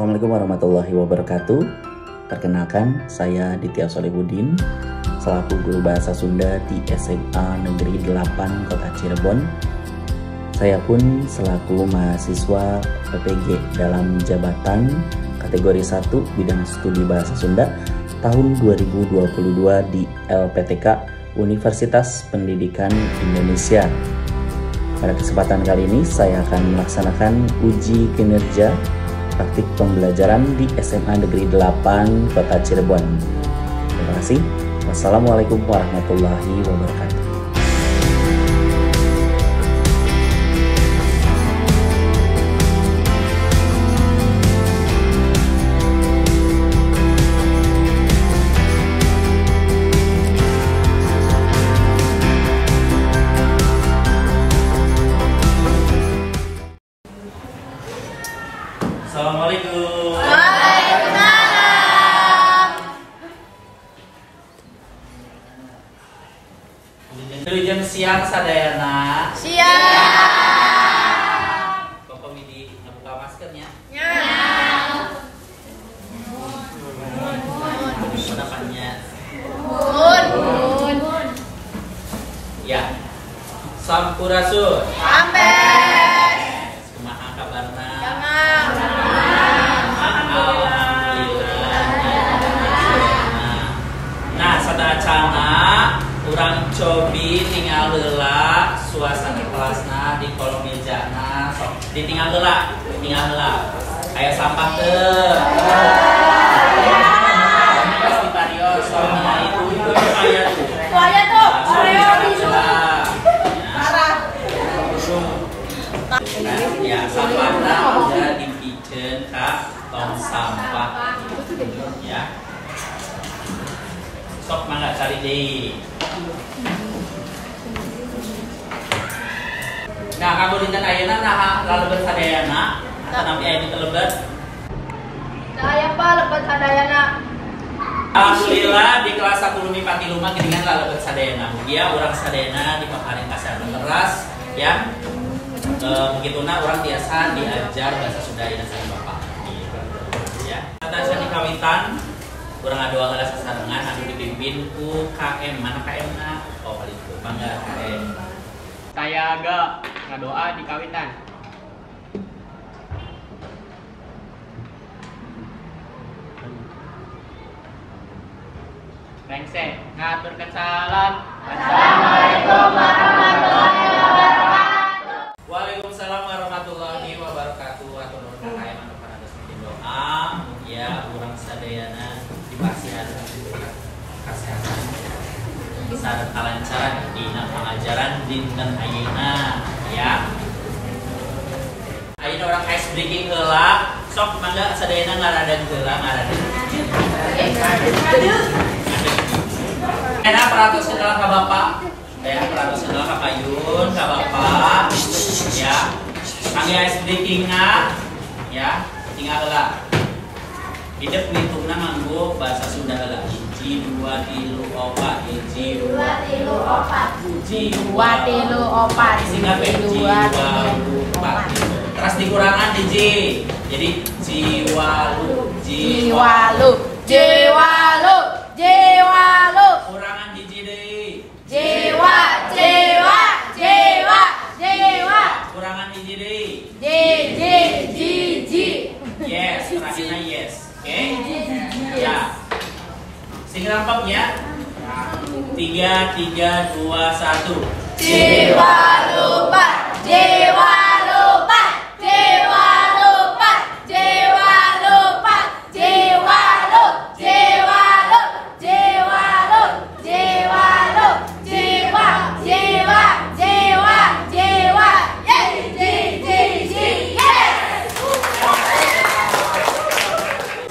Assalamualaikum warahmatullahi wabarakatuh. Perkenalkan, saya Ditya Solihuddin, selaku guru bahasa Sunda di SMA Negeri 8 Kota Cirebon. Saya pun selaku mahasiswa PPG dalam jabatan kategori 1 bidang studi bahasa Sunda tahun 2022 di LPTK Universitas Pendidikan Indonesia. Pada kesempatan kali ini saya akan melaksanakan uji kinerja praktik pembelajaran di SMA Negeri 8 Kota Cirebon. Terima kasih. Wassalamualaikum warahmatullahi wabarakatuh. Assalamualaikum. Waalaikumsalam. Wilujeng siang sadayana. Siang. Bapak Widi ngebuka maskernya. Nya. Pendapannya. Mun. Ya. Sampurasun. Ampes. Kumaha kabarna? Damang. Alhamdulillah. Nah, sadacana urang cobi tinggal heula suasana kelasna di kolom mejana sok ditinggal heula, tinggal heula. Aya sampah teu? Pas di parios sok itu aya tuh. Aya tuh. Parah. Ya, sampahna udah dipiceun ka tong sampah. Ya. Sok mangga cari deui. Nah, kanggo dinten ayeuna naha lalebet sadayana atanapi aya nu teu lebet? Teu aya Pa lebet sadayana. Alhamdulillah di kelas 1 MIPA 3 mah geuningan lalebet sadayana. Mugia urang sadayana dipaparin kasehatan teras ya. Begituna urang biasa diajar bahasa Sunda ayeuna sareng Bapak. Gitu. Ya. Kata sani kawitan urang ngadoa heula sasarengan anu dipimpin ku KM. Mana KM-na? Oh, paling itu. Mangga KM. Saya agak ngadoa di kawitan. Rengse, ngaturkeun salam. Assalamualaikum warahmatullahi wabarakatuh. Waalaikumsalam warahmatullahi wabarakatuh. Atur nuhun ka KM anu parantos mimpin doa. Mugia urang sadayana dipasihan kasehatan sareng kalancaran dina pangajaran dinten ayeuna ya. Ayeuna urang ice breaking heula. Sok mangga sadayana ngaradan heula ngaradan. Enak peratus kenal ka bapak. Ya, peratus kenal ka payun, ka bapak. Ya. Kangge ice breaking-na ya, tinggal heula. Hidup ngitungna nganggo bahasa Sunda heula. 1 2 3 4 1 2 3 4 1 2 3 4 singkat we 2 4. Terus dikurangan hiji. Jadi jiwalu jiwalu jiwalu jiwalu kurangan hiji deui. Jiwa jiwa jiwa jiwa kurangan hiji deui. J J J J. Yes, terakhirna yes. Oke. Ya. Sing rampoknya 3 3 2 1. Jiwa lupa, jiwa lupa, jiwa lupa, jiwa lupa, jiwa lu, jiwa lu, jiwa lu, jiwa lu, jiwa, jiwa, jiwa, jiwa, yes, J J J, yes.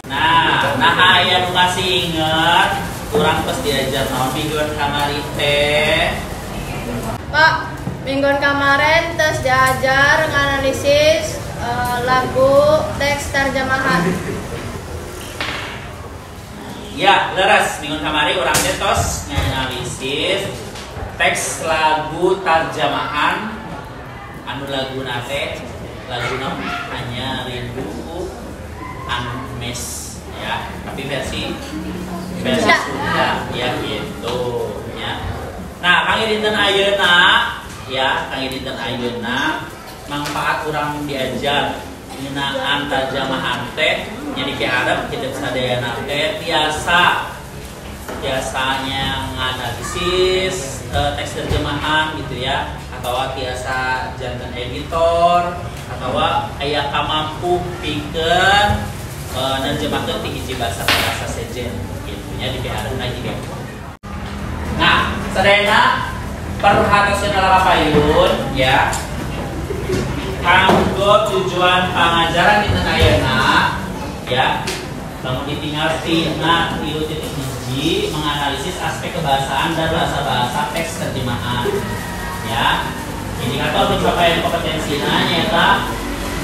Nah, nah aya nu masih inget urang tos diajar naon mingguan kamari teh. Pak, mingguan kemarin tos diajar nganalisis lagu teks terjemahan. Ya, leres mingguan kamari urang teh tos nganalisis teks lagu terjemahan anu laguna teh laguna Hanya Rinduku Anmes ya, tapi versi versi Sunda ya gitu ya. Nah, kang dinten ayeuna ya, kang dinten ayeuna manfaat urang diajar ngeunaan terjemahan teh nya dipiharep hidup sadayana teh tiasa biasanya nganalisis teks terjemahan gitu ya, atau tiasa janten editor atau aya kamampu pikeun nerjemahkeun ti hiji bahasa ka bahasa sejen gitu nya dipiharepna jiga. Nah, sadayana perhatosna kapayun ya. Kanggo tujuan pangajaran dinten ayeuna ya, lamun ditinggal tina 3.1 menganalisis aspek kebahasaan dan bahasa-bahasa teks terjemahan ya. Indikator pencapaian kompetensinya nyaeta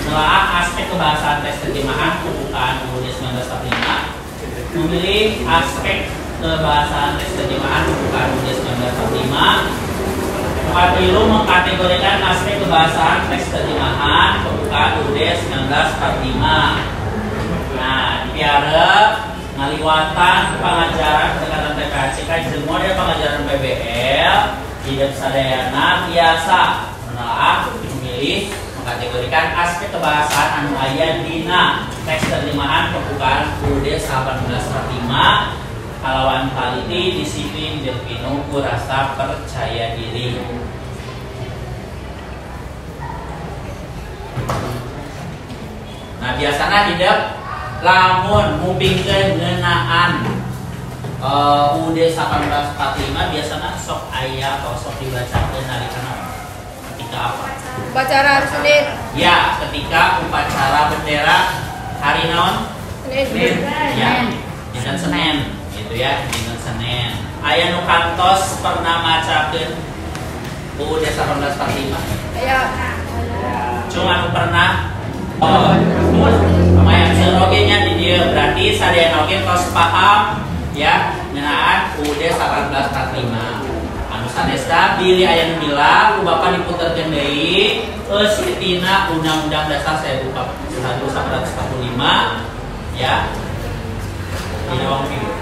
nelaah aspek kebahasaan teks terjemahan pembukaan UUD 1945, memilih aspek kebahasaan teks terjemahan pembukaan UUD 1945, 4 mengkategorikan aspek kebahasaan teks terjemahan pembukaan UUD 1945. Nah, dipiharep ngaliwatan pengajaran pendekatan TPACK jeung model pengajaran PBL hidup sadayana tiasa menelaah, memilih, mengkategorikan aspek kebahasaan anu aya dina teks terjemahan pembukaan UUD 1945 kalawan taliti, disiplin, jeung pinuh ku rasa percaya diri. Nah, biasana hidup lamun ngupingkeun ngeunaan UUD 1945 biasana sok aya atau sok dibacakeun nalika naon? Ketika apa? Upacara hari Senin. Ya, ketika upacara bendera hari naon? Senin. Ya, dinten Senin gitu ya, dinten Senin. Aya nu kantos pernah macakeun UUD 1945? Aya. Cuma nu pernah. Oh, lumayan seueur oge nya di dieu, berarti sadayana oge tos paham ya ngeunaan UUD 1945. Anu sanesna bilih aya nu milih ku Bapak diputerkeun deui eus tina Undang-Undang Dasar 1945 ya. Dina wang video.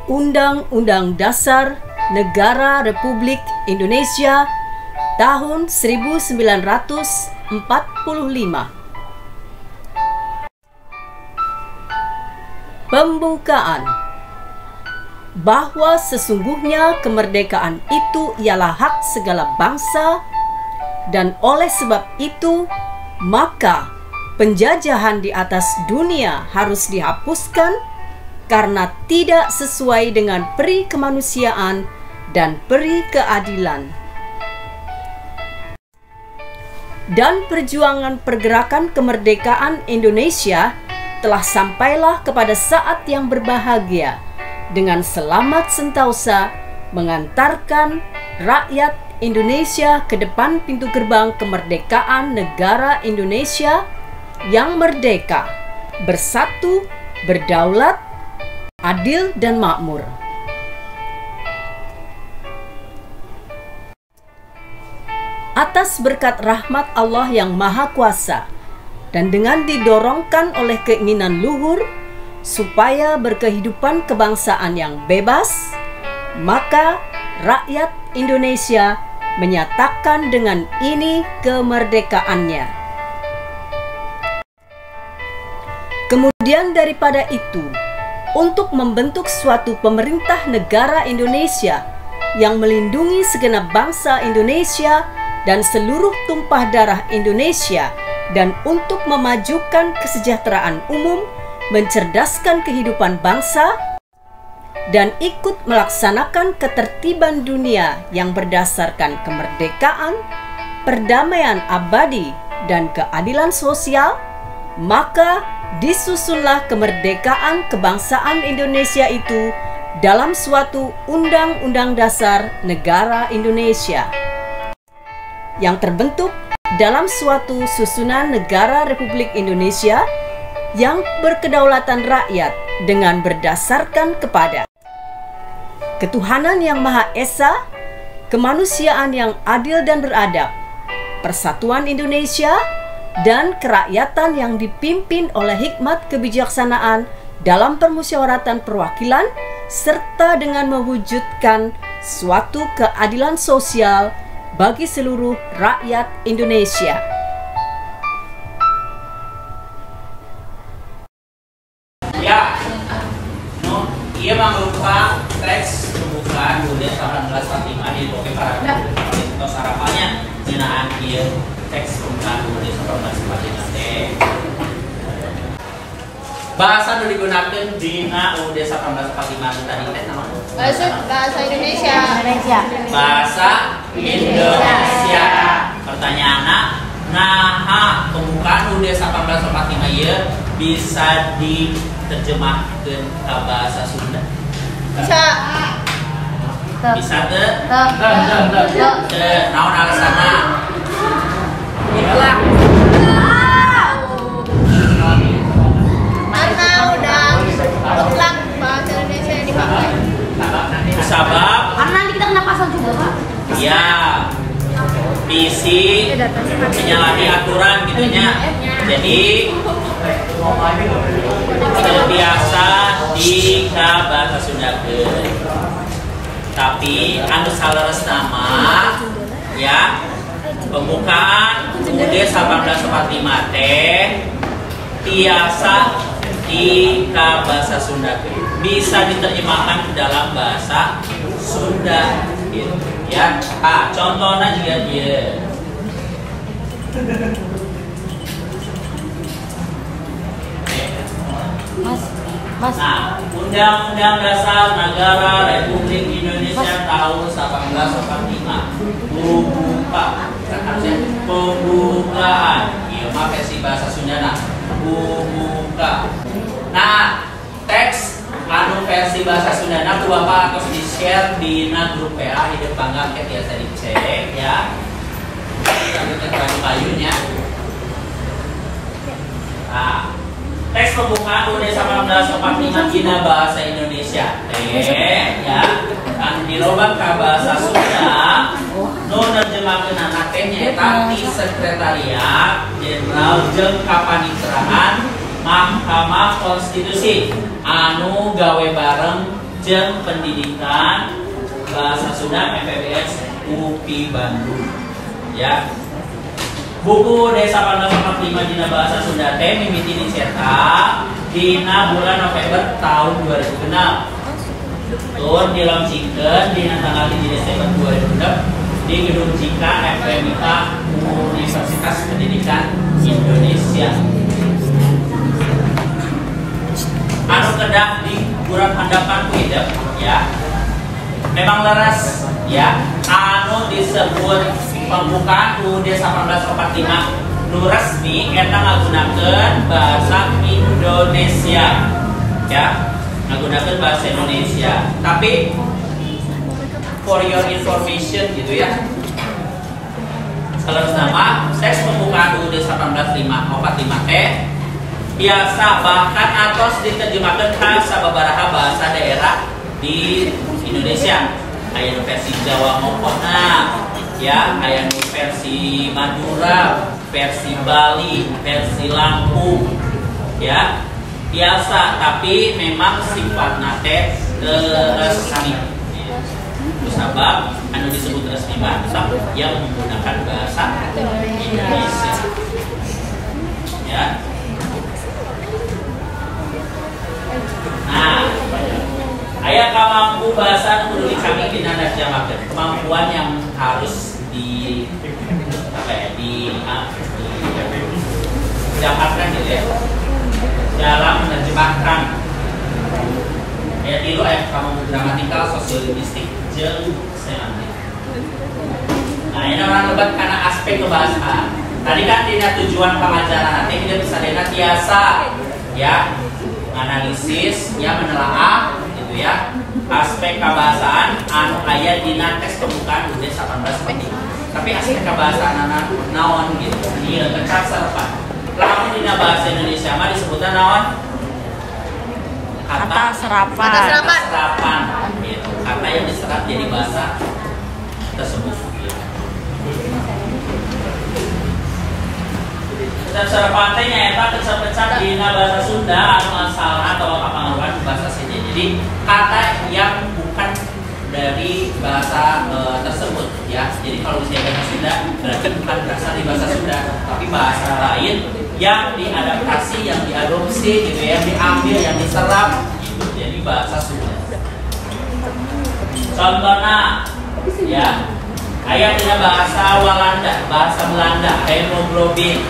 Undang-Undang Dasar Negara Republik Indonesia tahun 1945. Pembukaan. Bahwa sesungguhnya kemerdekaan itu ialah hak segala bangsa, dan oleh sebab itu maka penjajahan di atas dunia harus dihapuskan karena tidak sesuai dengan peri kemanusiaan dan peri keadilan. Dan perjuangan pergerakan kemerdekaan Indonesia telah sampailah kepada saat yang berbahagia dengan selamat sentausa mengantarkan rakyat Indonesia ke depan pintu gerbang kemerdekaan negara Indonesia yang merdeka, bersatu, berdaulat, adil dan makmur. Atas berkat rahmat Allah yang Maha Kuasa dan dengan didorongkan oleh keinginan luhur supaya berkehidupan kebangsaan yang bebas, maka rakyat Indonesia menyatakan dengan ini kemerdekaannya. Kemudian daripada itu, untuk membentuk suatu pemerintah negara Indonesia yang melindungi segenap bangsa Indonesia dan seluruh tumpah darah Indonesia, dan untuk memajukan kesejahteraan umum, mencerdaskan kehidupan bangsa, dan ikut melaksanakan ketertiban dunia yang berdasarkan kemerdekaan, perdamaian abadi, dan keadilan sosial, maka disusunlah kemerdekaan kebangsaan Indonesia itu dalam suatu Undang-Undang Dasar Negara Indonesia yang terbentuk dalam suatu susunan Negara Republik Indonesia yang berkedaulatan rakyat dengan berdasarkan kepada ketuhanan yang Maha Esa, kemanusiaan yang adil dan beradab, persatuan Indonesia dan kerakyatan yang dipimpin oleh hikmat kebijaksanaan dalam permusyawaratan perwakilan serta dengan mewujudkan suatu keadilan sosial bagi seluruh rakyat Indonesia. Ya, no, ieu mangrupa teks pembukaan UUD 1845 di oke para tos harapannya ngeunaan ieu teks pembukaan UUD 1845 teh. Bahasa nu digunakeun dina UUD 1845 tadi teh naon? Bahasa Indonesia. Bahasa Indonesia. Pertanyaanna, naha pembukaan UUD 1845 ieu bisa diterjemahkeun ke bahasa Sunda? Bisa. Bisa teu? Teu. Naon alasanna? Mutlak. Karena udah mutlak bahasa Indonesia yang dipakai. Sabab karena nanti kita kena pasal juga, Pak. Ya. Visi menyalahi aturan gitunya. Jadi terbiasa di bahasa Sunda. Tapi anu saleresna mah ya pembukaan UUD 1845 teh tiasa di bahasa Sunda, bisa diterjemahkan ke dalam bahasa Sunda gitu ya. Ah, contohnya juga dia. Mas. Nah, Undang-Undang Dasar Negara Republik Indonesia tahun 1845 buka, kan harusnya pembukaan. Ieu mah versi bahasa Sunda nah, buka. Nah, teks anu versi bahasa Sunda nah ku Bapak atos di-share dina grup WA hidup bangga ke biasa dicek ya. Kita payunya. Nah, teks pembukaan UUD 1845 dina bahasa Indonesia teh ya anu dirobah ka bahasa Sunda nu nerjemahkeunana teh nyaeta ti Sekretariat Jenderal jeung Kapanitraan Mahkamah Konstitusi anu gawe bareng jeung Pendidikan Bahasa Sunda MPBS UPI Bandung ya. Buku UUD 1845 dina bahasa Sunda teh mimiti dicetak dina bulan November tahun 2006. Tur dilaunchingkeun dina tanggal 7 Desember 2006 di Gedung Cika FMIPA Universitas Pendidikan Indonesia. Anu kedah di kurang handapan ku hidup ya. Memang leres ya, anu disebut pembukaan UUD 1845 nu resmi eta ngagunakeun bahasa Indonesia ya, ngagunakeun bahasa Indonesia. Tapi for your information gitu ya, kalau nama teks pembukaan UUD 1845 teh biasa bahkan atos diterjemahkan ke sababaraha bahasa daerah di Indonesia. Aya nu versi Jawa Mopona ya, aya nu versi Madura, versi Bali, versi Lampung ya. Biasa, tapi memang sifatna teh resmi. Sabab anu disebut resmi bahasa yang menggunakan bahasa Indonesia ya. Nah, aya kamampu bahasa nu kudu dicangik dina nerjemahkeun. Kemampuan yang harus di apa ya, di dapatkan gitu ya dalam menerjemahkan. Ayat itu ayat kamu gramatikal, sosiolinguistik, jeung semantik. Nah, ini orang lebat karena aspek kebahasaan. Tadi kan dina tujuan pengajaran nanti kita bisa dina tiasa ya analisis ya menelaah gitu ya aspek kebahasaan anu aya dina teks pembukaan UUD 1845. Tapi aspek kebahasaan anak naon gitu. Ieu kecap serapan. Lamun dina bahasa Indonesia mah disebutna naon? Kata serapan. Kata serapan. Serapan gitu. Kata yang diserap jadi bahasa tersebut gitu. Kecap serepan teh nyaeta kecap-kecap dina bahasa Sunda anu asalna atau kapangaruhan bahasa sejen. Jadi kata yang bukan dari bahasa tersebut ya. Jadi kalau misalnya bahasa Sunda berarti bukan berasal dari bahasa Sunda, tapi bahasa lain yang diadaptasi, yang diadopsi gitu ya, yang diambil, yang diserap gitu. Jadi bahasa Sunda. Contohnya ya, aya dina bahasa Walanda, bahasa Belanda, hemoglobin.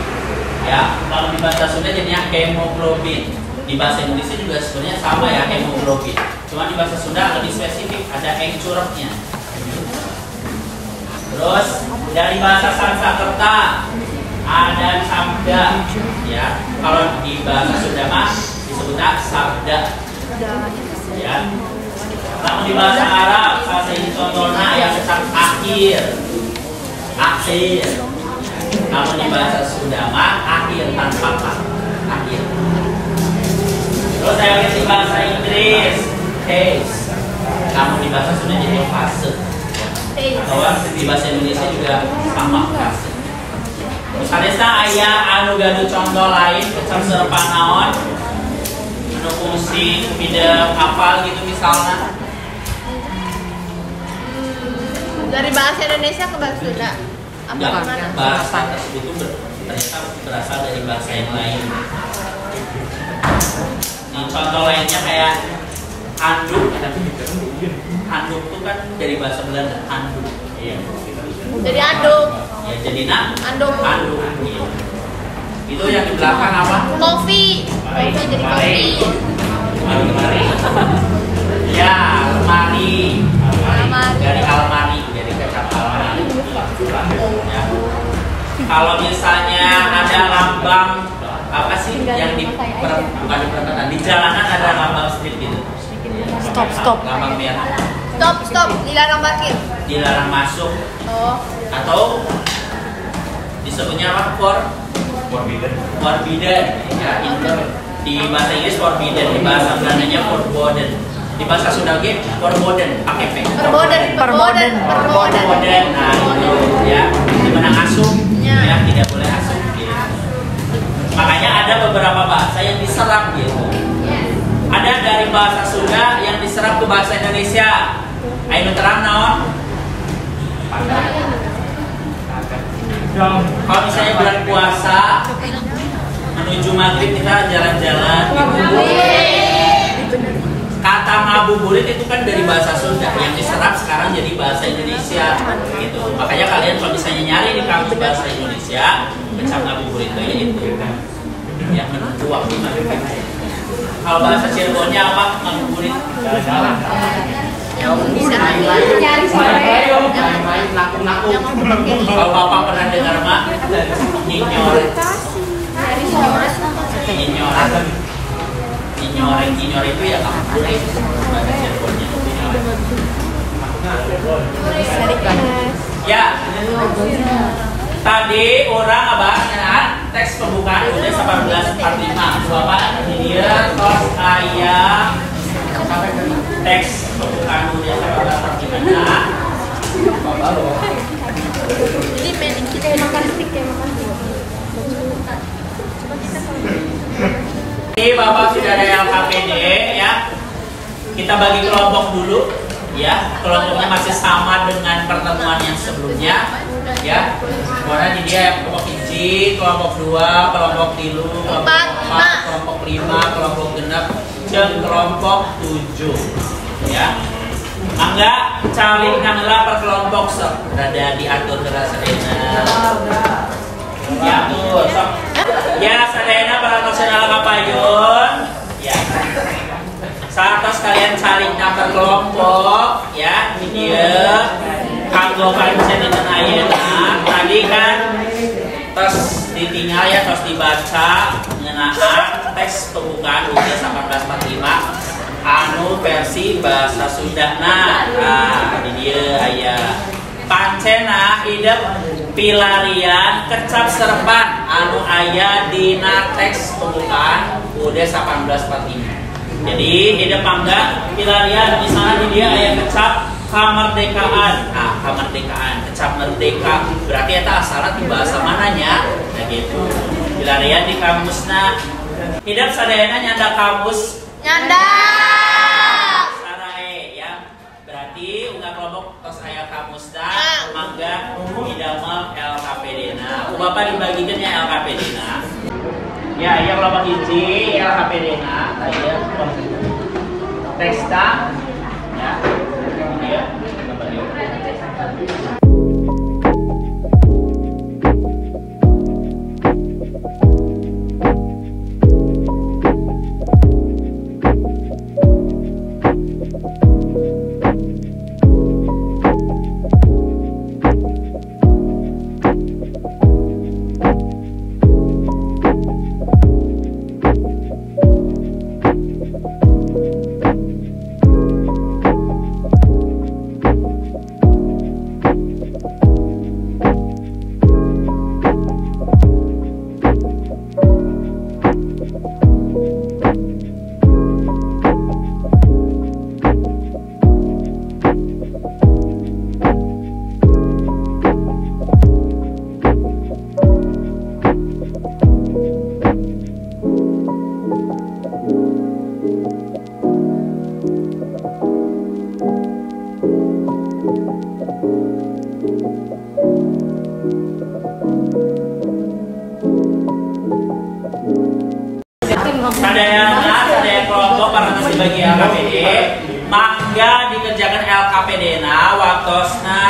Ya, kalau di bahasa Sunda jadinya hemoglobin. Di bahasa Indonesia juga sebenarnya sama ya, hemoglobin. Cuma di bahasa Sunda lebih spesifik, ada engcurepnya. Terus dari bahasa Sanskerta ada sabda ya. Kalau di bahasa Sunda mah disebutnya sabda. Ya. Namun di bahasa Arab, bahasa ini contohnya yang kecap akhir. Akhir. Namun di bahasa Sunda mah akhir tanpa k. Akhir. Terus saya lihat di bahasa Inggris, case. Namun di bahasa Sunda jadi fase. Atau di bahasa Indonesia juga sama fase. Terus sanesna aya anu gaduh contoh lain kecap serepan naon? Anu fungsi bidang apal gitu misalnya. Dari bahasa Indonesia ke bahasa Sunda. Apa gimana? Bahasa tersebut itu ternyata berasal dari bahasa yang lain. Nah, contoh lainnya kayak handuk. Handuk itu kan dari bahasa Belanda, handuk. Iya. Jadi anduk. Ya, jadi nak anduk. Anduk. Iya. Itu yang di belakang apa? Kopi. Kopi jadi kopi. Lemari. Ya, lemari. Lemari. Dari almari, dari kecap almari. Ya. Kalau misalnya ada lambang apa sih yang di bukan di perempatan, di jalanan ada lambang street gitu. Stop, stop. Lambang merah. Stop, stop, dilarang parkir. Dilarang masuk. Oh. Atau disebutnya apa? Forbidden. Forbidden. Ya, itu di bahasa Inggris forbidden, di bahasa Belandanya verboden. Di bahasa Sunda ge verboden, pakai P. Verboden, verboden, verboden. Verboden. Nah, itu ya. Di mana asup? Ya, tidak boleh asup gitu. Makanya ada beberapa bahasa yang diserap gitu. Ada dari bahasa Sunda yang diserap ke bahasa Indonesia. Ayo terang naon? Kalau misalnya bulan puasa menuju maghrib kita jalan-jalan gitu. Kata ngabuburit itu kan dari bahasa Sunda yang diserap sekarang jadi bahasa Indonesia gitu. Makanya kalian kalau misalnya nyari di kamus bahasa Indonesia, kecap ngabuburit itu ya itu. Yang menuju waktu maghrib. Kalau bahasa Cirebonnya apa? Ngabuburit. Jalan-jalan. Kalau bapak pernah dengar mak, nyinyor, nyinyor, nyinyor, nyinyor itu ya ngabuburit bahasa Cirebonnya. Ya, tadi orang ngebahas ngeunaan teks pembukaan udah 1845. Bapak dia tos aya teks pembukaan udah 1845. Jadi kita makan stick ya, makan stick. Ini Bapak sudah ada LKPD ya. Kita bagi kelompok dulu ya. Kelompoknya masih sama dengan pertemuan yang sebelumnya ya. Karena di dia kelompok 1, kelompok 2, kelompok 3, kelompok 4, kelompok 5, kelompok 6, dan kelompok 7 ya. Mangga calik nangela per kelompok sok rada diatur geura sadayana. Ya tuh sok. Ya sadayana para nasional kapayun. Ya. Satos kalian calik per kelompok ya di dieu kanggo pancen dinten ayeuna. Tadi kan tos ditinggal ya, tos dibaca ngeunaan teks pembukaan UG 1845 anu versi bahasa Sunda. Nah, di dieu aya pancena idep pilarian kecap serpan anu aya dina teks pembukaan UD 1845. Jadi idep mangga pilarian misalnya di dieu aya kecap kemerdekaan. Nah, kemerdekaan, kecap merdeka berarti eta asalna ti bahasa mananya? Nah gitu. Dilarian di kamusna. Hidep sadayana nyanda kamus. Nyanda. Sarae ya. Berarti unggal kelompok tos aya kamusna mangga didamel LKPD-na. Ku Bapak dibagikeun nya LKPD-na. Ya, ieu kelompok hiji LKPD-na, tah ieu teksna ya. Ieu gambar ieu. Sadayana, sadaya kelompok parantos dibagi LKPD, mangga dikerjakan LKPD na waktosna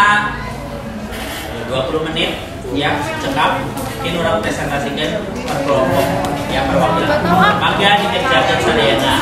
20 menit ya cekap. Ini urang presentasikan per kelompok ya perwakilan. Mangga dikerjakan sadayana.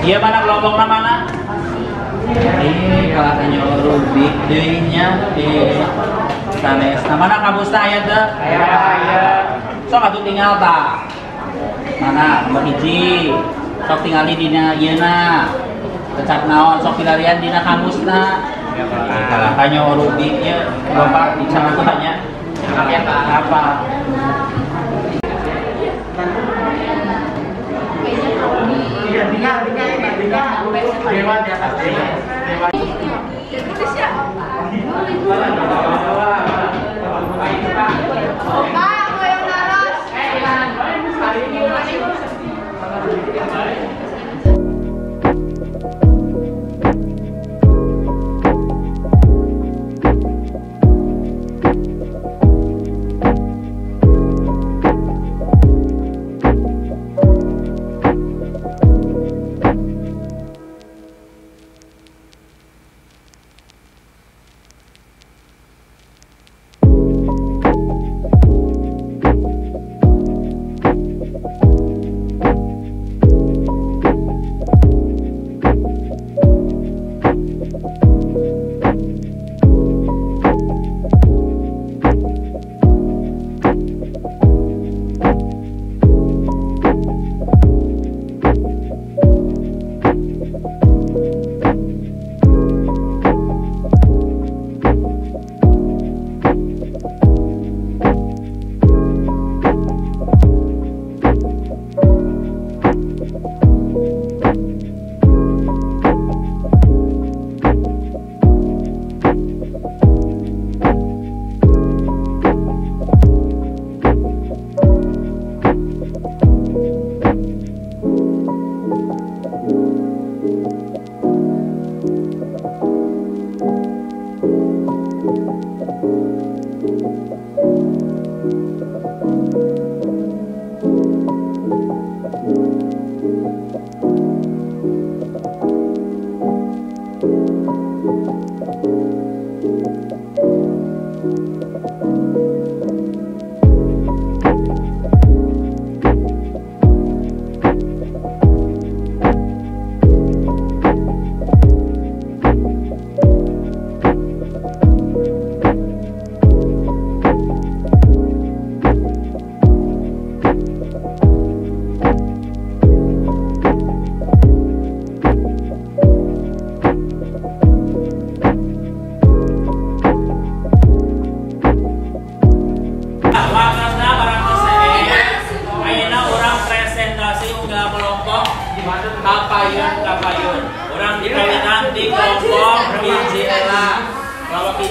Iya mana kelompoknya mana? Ini kalah tanya Rubik deui nya di sanes. Nah, mana kamusna aya teu? Aya, aya. Sok atuh tinggal tah. Mana nomor hiji? Sok tingali dina ieuna. Kecap naon sok pilarian dina kamusna. Kalah tanya Rubik nya Bapak dicangat tanya. Apa? Pak, mau yang naros.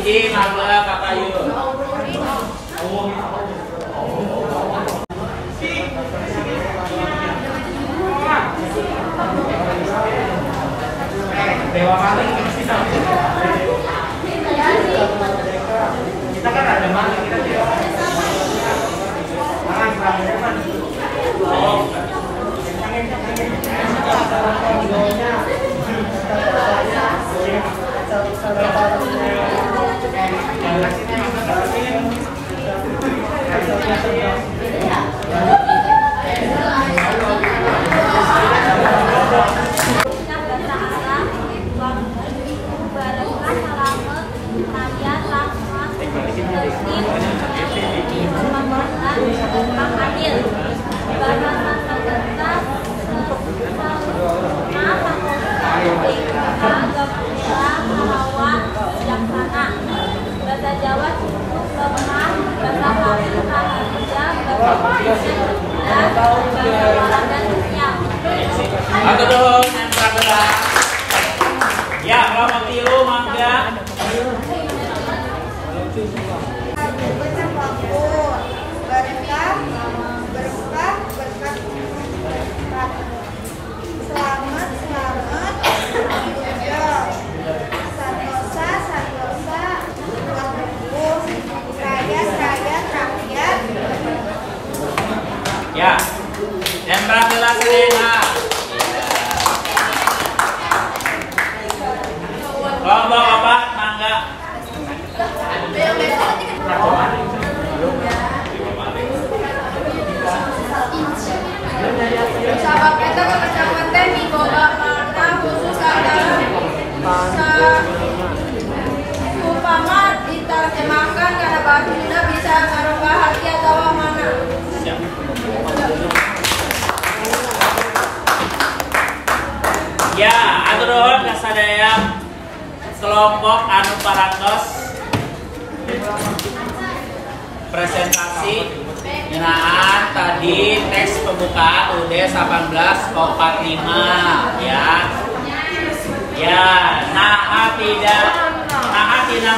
hiji mangga ka payun. Dewa maling kita kan ada maling kita dewa. Bahasa Jawa cukup lemah, bahasa Kawi Raharja, bahasa Indonesia, bahasa dan Siam. Atau dong, ya, kelompok tilu mangga. Berkah, berkah, berkah, berkah. Selamat, selamat, santosa, santosa, rakyat, rakyat, rakyat. Ya, dan berhasillah Serena. Kelompok apa? Mangga. Sabab eta kekecapan teh miboga makna khusus adalah upama diterjemahkan karena bahasa Sunda bisa ngarubah hati atau mana. Siap. Ya, atur nuhun ka sadaya kelompok anu parantos presentasi ngeunaan tadi teks pembukaan UUD 1845 ya. Ya, nah tidak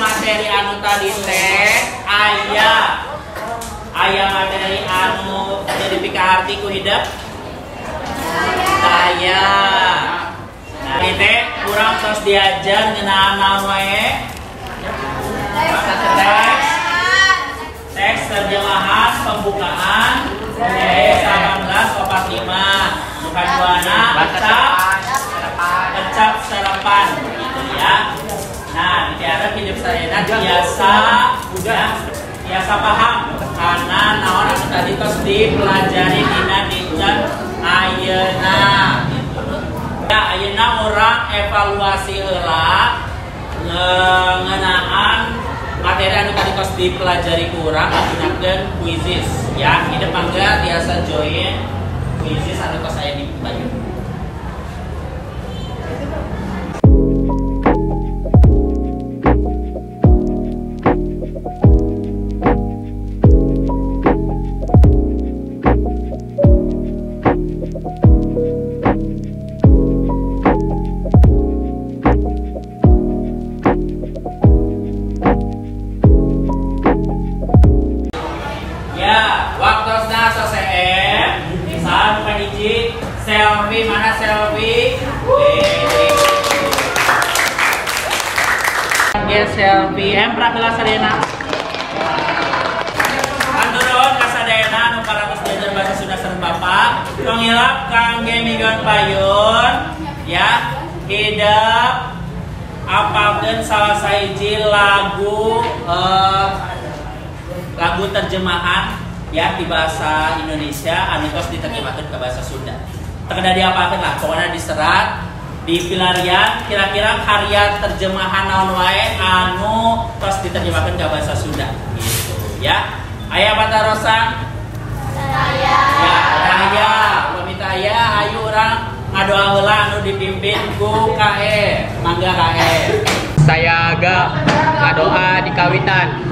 materi anu tadi teh aya materi anu jadi pikaharti ku hidep saya. Nah, teh kurang tos diajar ngeunaan naon wae? Teks terjemahan pembukaan UUD 1845 nu kaduana kecap serapan gitu ya. Nah, diharap hidup sadayana biasa ya, biasa paham karena naon anu tadi tos dipelajari dina dinten ayeuna gitu. Ya, ayeuna urang evaluasi heula ngeunaan materi anu tadi tos dipelajari kurang gunakeun kuizis ya. Hidup mangga tiasa join kuizis anu tos aya di payun. Selfie, mana selfie? Selfie, emprak heula sadayana. Hatur nuhun ka sadayana anu parantos diajar bahasa Sunda sareng Bapak. Tong hilap kangge minggon payun ya, hidep apalkeun salah sahiji lagu lagu terjemahan ya di bahasa Indonesia anu tos diterjemahkeun ke bahasa Sunda. Teu kedah diapalkeun lah, pokoknya diserat di pilarian kira-kira karya terjemahan naon wae anu tos diterjemahkeun ke bahasa Sunda gitu ya. Aya patarosan? Saya. Ya, aya. Upami aya ayu urang ngadoa heula anu dipimpin ku KE. Mangga KE. Saya agak ngadoa di kawitan.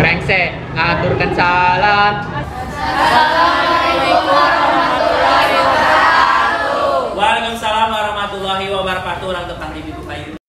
Rengse ngaturkeun salam. Assalamualaikum warahmatullahi wabarakatuh. Kartu urang tepang di minggu payun.